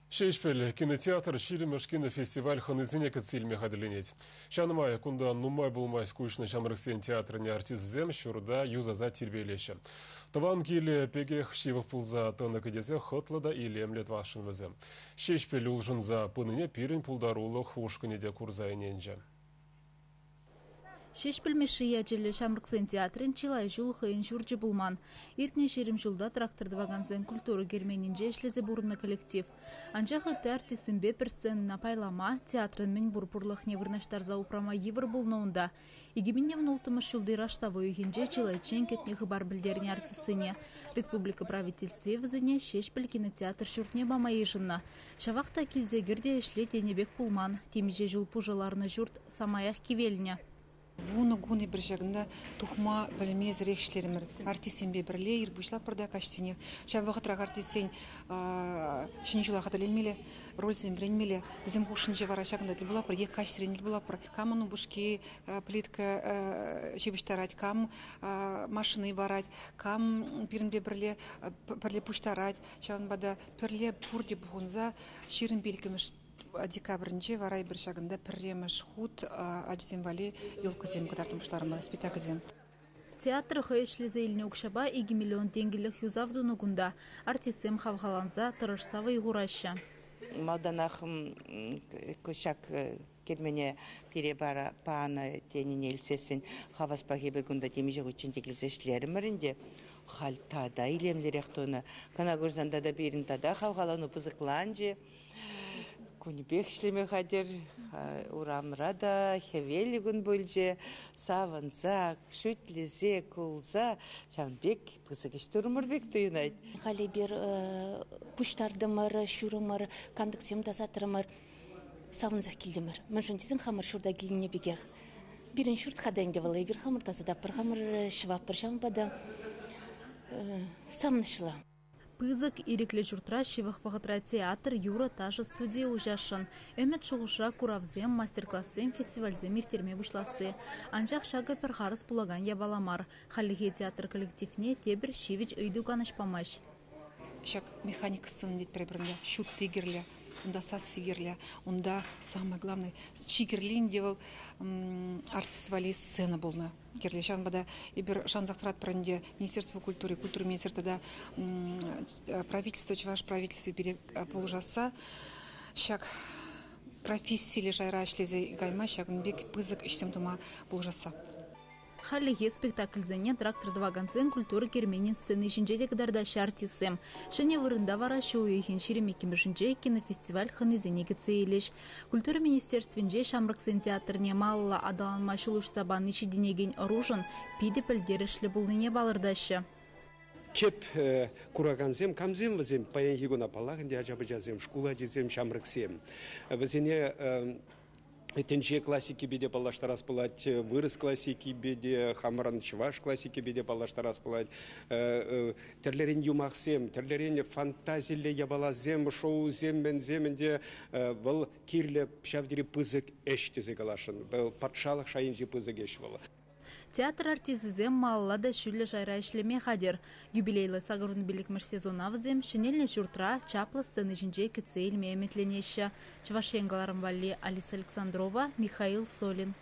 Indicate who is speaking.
Speaker 1: Ҫеҫпӗл кинотеатр 20-мӗш кинофестиваль хӑнисене кӗтсе илме хатӗрленет. Ҫавна май кунта нумай пулмасть куҫнӑ ҫамрӑксен театрӗн артисчӗсем ҫурта юсаса тирпейлеҫҫӗ. Тӑван килӗ пекех ҫывӑх пулса тӑнӑ кӗтесе хӑтлӑ та илемлӗ тӑвасшӑн вӗсем. Ҫеҫпӗл улшӑнса пынине пирӗн пултарулӑх ушкӑнӗ те курса ӗненчӗ.
Speaker 2: Ҫеҫпӗл Мишши ячӗллӗ ҫамрӑксен театрӗн чылай ҫул хӑйӗн ҫурчӗ пулман. Иртнӗ 20 ҫулта трактор тӑвакансен культура керменӗнче ӗҫлесе пурӑннӑ коллектив. Анчах ытти артистсемпе пӗр сценӑна пайлама, театрӑн мӗнпур пурлӑхне вырнаҫтарса упрама йывӑр пулнӑ унта. 2016 ҫулти раштав уйӑхӗнче чылайччен кӗтнӗ хыпар пӗлтернӗ артистсене. Республика правительстви вӗсене Ҫеҫпӗл кинотеатр ҫуртне пама йышӑннӑ. Ҫавах та килсе кӗр те ӗҫле тенӗ пек пулман. Темиҫе ҫул пушӑ ларнӑ ҫурт самаях кивелнӗ.
Speaker 3: 10 кун эпир ҫакӑнта тухма пӗлмесӗрех ӗҫлерӗмӗр. Артистсемпе пӗрле ир пуҫлатпӑр та каҫсенех. Ҫав вӑхӑтрах артистсен ҫӗнӗ ҫула хатӗрленмелле, рольсем вӗренмелле. Вӗсем хушшинче вара ҫакӑнта тӗл пулатпӑр е каҫсерен тӗл пулатпӑр. Камӑн упӑшки плитка ҫыпӑҫтарать, кам машини парать, кам пирӗнпе пӗрле пӗрле пуҫтарать. Ҫавӑнпа та пӗрле пурте пухӑнса 25-мӗш декабрӗнче вара эпир ҫакӑнта пӗрремӗш хут ачасем валли елкӑсем кӑтартма пуҫларӑмӑр, спектакльсем.
Speaker 2: Театр хӑй ӗҫлесе илнӗ укҫапа 2 миллион тенкӗлӗх юсав тунӑ кунта. Артистсем хавхаланса, тӑрӑшса вӑй хураҫҫӗ.
Speaker 4: Малтанах ҫак кермене пире панӑ тенине илтсессӗн хаваспах эпир кунта темиҫе хутчен те килсе ӗҫлерӗмӗр ӗнтӗ. Халь тата илемлӗрех тунӑ. Кӑна курсан тата пирӗн тата хавхалану пысӑкланчӗ. Кунӗпех ӗҫлеме хатӗр. Урамра та хӗвеллӗ кун пулчӗ. Савӑнса, шӳтлесе, кулса ҫавӑн пек пысӑк ӗҫ турӑмӑр пек туйӑнать.
Speaker 5: Халь эпир пуҫтартӑмӑр, ҫурӑмӑр, кантӑксем тасатрӑмӑр. Савӑнсах килтӗмӗр. Мӗншӗн тесен хамӑр ҫурта килнӗ пекех. Пирӗн ҫурт хата ӗнтӗ вӑл. Эпир хамӑр тасататпӑр, хамӑр ҫӑватпӑр. Ҫавӑнпа та савӑнӑҫлӑ.
Speaker 2: Пысӑк, ирӗклӗ ҫуртра ҫывӑх вӑхӑтра театр, юрӑ, ташӑ студийӗ уҫасшӑн. Ӗмӗт-шухӑшра куравсем, мастер-классем, фестивальсем ирттерме пуҫласси. Анчах ҫакӑ пӗр харӑс пулакан япала мар. Хальлӗхе театр коллективне тепӗр ҫивӗч ыйту канӑҫ памасть.
Speaker 3: Ҫак механика сцени тетпӗр эпир ӗнтӗ. Ҫутти кирлӗ, унта сасси кирлӗ, унта самое главное чи кирли ӗнтӗ вӑл артист валли сцена пулнӑ кирлӗ. Ҫавӑнпа та эпир шансах тӑратпӑр ӗнтӗ Министерство культуры, культура министрӗ тата правительство, Чӑваш правительстви пире пулӑшасса ҫак профессиллӗ шайра ӗҫлесе кайма ҫакӑн пек пысӑк ӗҫсем тума пулӑшасса.
Speaker 2: Хальлӗхе спектакльсене трактор тӑвакансен культура керменӗн сцени ҫинче те кӑтартаҫҫӗ артистсем. Ҫӗнӗ вырӑнта вара ҫу уйӑхӗн 22-мӗшӗнче кинофестиваль хӑнисене кӗтсе илӗҫ. Культура министерствинче ҫамрӑксен театрне малалла аталанма ҫул уҫса пани ҫитӗнекен ӑрушӑн питӗ пӗлтерӗшлӗ пулнине палӑртаҫҫӗ.
Speaker 6: Тӗп куракансем камсем вӗсем? Паянхи куна, паллах ӗнтӗ, ача-пӑчасем, шкул ачисем, ҫамрӑксем. Вӗсене тӗнче классикипе те паллаштарас пулать, вырӑс классикипе те, хамӑрӑн чӑваш классикипе те паллаштарас пулать. Тӗрлӗрен юмахсем, тӗрлӗрен фантазиллӗ япаласем, шоусем, мӗнсем ӗнтӗ вӑл кирлӗ ҫав тери пысӑк ӗҫ тесе каласшӑн. Вӑл патшалӑх шайӗнчи пысӑк ӗҫ вӑл.
Speaker 2: Театр артисчӗсем малалла та ҫӳллӗ шайра ӗҫлеме хатӗр. Юбилейлӑ 85-мӗш сезона вӗсем ҫӗнелнӗ ҫуртра чаплӑ сцена ҫинче кӗтсе илме ӗмӗтленеҫҫӗ. Чӑваш Ен кӑларӑм валли Алиса Александрова, Михаил Солин.